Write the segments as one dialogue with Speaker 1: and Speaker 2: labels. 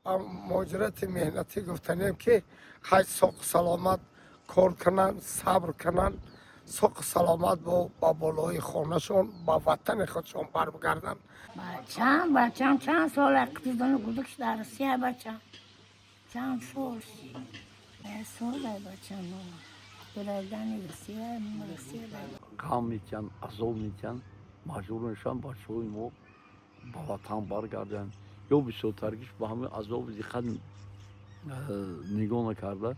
Speaker 1: Муҳоҷирати меҳнатӣ гуфтанем, ки хай, соғу саломат кор кунанд, сабр кунанд, соғу саломат ба болои хонашон, ба ватани худшон баргарданд.
Speaker 2: Бачам, бачам чанд сол қизони гудукш дар Россия, бачам чанд сол, сол бачам гражданин Россия, Россия.
Speaker 3: Ғам метиҳанд, азоб метиҳанд, маҷбур мешаванд бачаҳои мо ба ватан баргарданд ё бисёртаргиш ба ҳамаи азобу диққат нигоҳ накарда,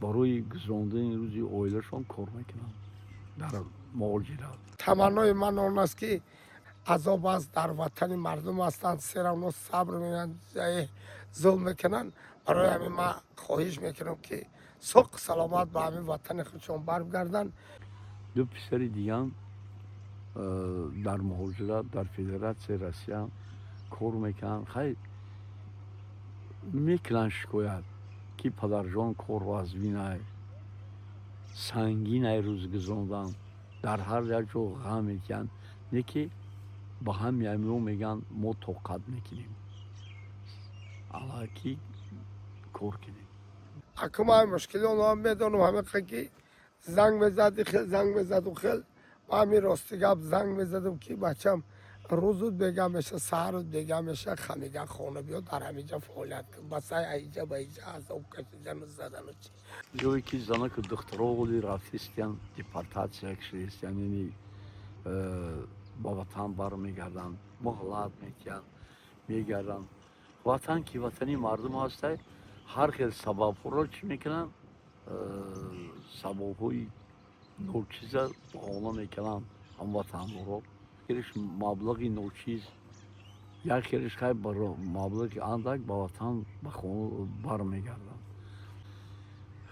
Speaker 3: барои гузарондани рӯзи оилашон кор мекунанд дар муҳоҷират.
Speaker 1: Таманнои ман он аст, ки азоб аст, дар ватани мардум ҳастанд, всё равно сабр мекунанд, зулм мекунанд. Барои ҳамин ман хоҳиш мекунам, ки соғу саломат ба ҳамин ватани худшон баргарданд.
Speaker 3: Ду писари дигам дар муҳоҷират, дар Федератсияи Россия кор мекунанд. Хай, мекунанд шикоят, ки падарҷон, кор вазнинай, сангинай, рӯз гузарондан, дар ҳар як ҷо ғам метиҳанд. Не ки ба ҳами ҳамиҳо мегӯянд, мо тоқат мекунем, аллакӣ кор кунем.
Speaker 1: Акум ҳами мушкили онҳо медонам. Ҳамиқа ки занг мезади, хел занг мезаду, хел ҳами рости гап, занг мезадам, ки бачам, рӯзут бега меша, саҳарут бега меша, хамига хона биё, дар ҳамиҷа фаъолият кун, басай аиҷа ба иҷа азоб кашидану задану чи.
Speaker 3: Ҷое ки занаку духтаро оли рафтистиян, депортатсия кшидистиян, яъне ба ватан бармегарданд, муҳлат метиҳанд, мегарданд. Ватан ки ватани мардум ҳастай, ҳар хел сабабҳоро чӣ мекунанд, сабабҳои ночиза баҳона мекунанд ҳамватандоро. Хелиш маблағи ночиз, як хелиш хай маблағи андак ба ватан, ба хона бармегарданд.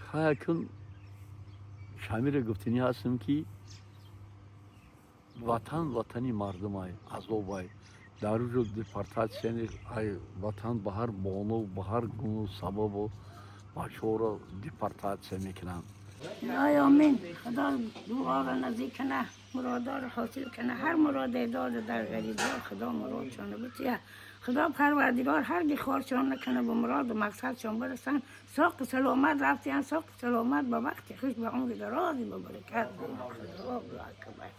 Speaker 3: Хай, акун шамира гуфтанӣ ҳастем, ки ватан ватани мардумай, азобай. Дар уҷо депортатсия, ай ватан ба ҳар бону, ба ҳар гуну сабабу бачаҳоро депортатсия мекунанд.
Speaker 2: Ай, амин. Худо дуоро наздик кана, муродоро ҳосил кана. Ҳар муроде дода дар ғарибо, Худо муродшона бития. Худо Парвардигор ҳарги хоршон накана, ба муроду мақсадшон барасан. Соғу саломат рафтиян, соғу саломат, ба вақти хуш, ба умри дарози ба баракат. Худо акбар.